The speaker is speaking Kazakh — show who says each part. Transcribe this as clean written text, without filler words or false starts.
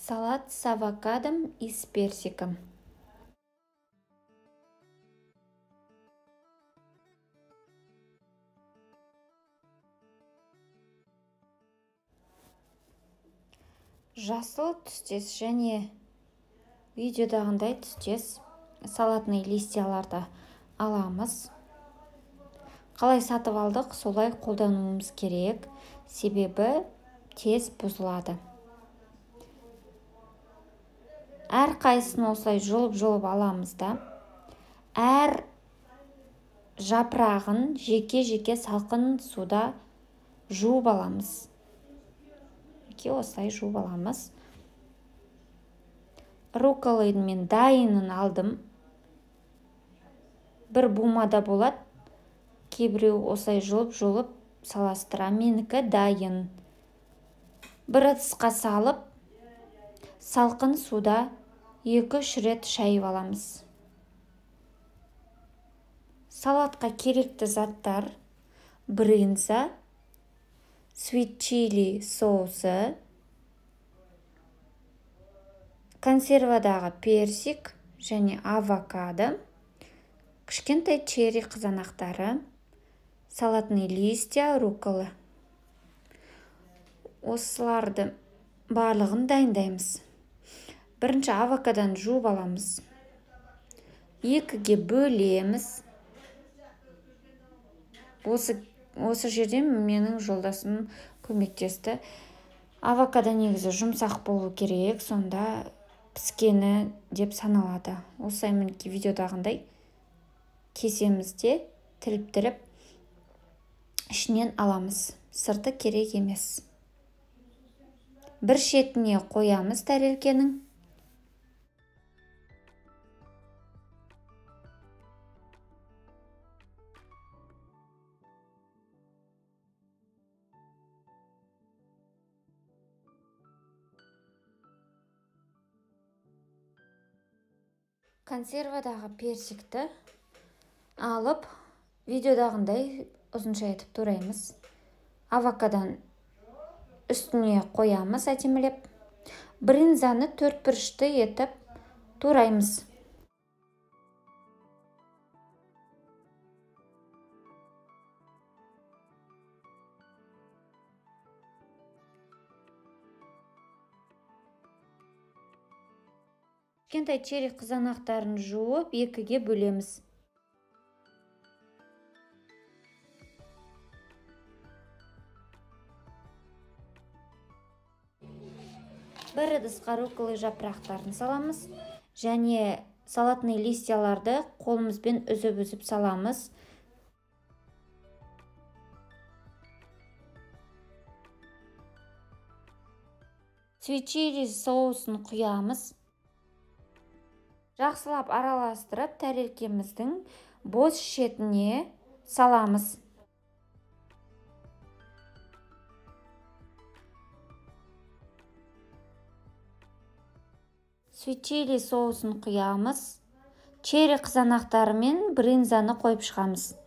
Speaker 1: Салат с авокадом и с персиком. Жасыл түстес және видеодағындай түстес салатный листьяларды аламыз. Қалай сатып алдық, солай қолдануымыз керек, себебі тез бұзылады. Әр қайсысын осылай жұлып-жұлып аламыз да, әр жапырағын жеке-жеке салқын суда жуып аламыз. Осылай жуып аламыз. Рукколаның мен дайынын алдым. Бір бумада болады. Кейбіреу осылай жұлып-жұлып саластыра. Менікі дайын. Бір ыдысқа салып, салқын суда 2-3 рет шайып аламыз. Салатқа керекті заттар: брынза, sweet chili соусы, консервадағы персик және авокадо, кішкентай черри қызанақтары, салатный листья, руккола. Осыларды барлығын дайындаймыз. Бірінші авокадоны жуып аламыз. 2-ге бөлеміз. Осы жерден менің жолдасым көмектесті. Авокадо негізі жұмсақ болу керек, сонда піскені деп саналады. Осылай мінекей видеодағындай кесеміз де тіліп-тіліп ішінен аламыз. Сырты керек емес. Бір шетіне қоямыз тәрелкенің. Консервадағы персикті алып, видеодағындай ұзынша етіп тураймыз. Авокадоны үстіне қоямыз әдемілеп. Брынзаны 4 бұрышты етіп тураймыз. Кішкентай черри қызанақтарын жуып, 2-ге бөлеміз. Бір ыдысқа руккола жапырақтарын саламыз және салатный листьяларды қолымызбен үзіп-үзіп саламыз. Sweet chili соусын құямыз. Жақсылап араластырып, тәрелкеміздің бос шетіне саламыз. Sweet chili соусын құямыз. Черри қызанақтары мен брынзаны қойып шығамыз.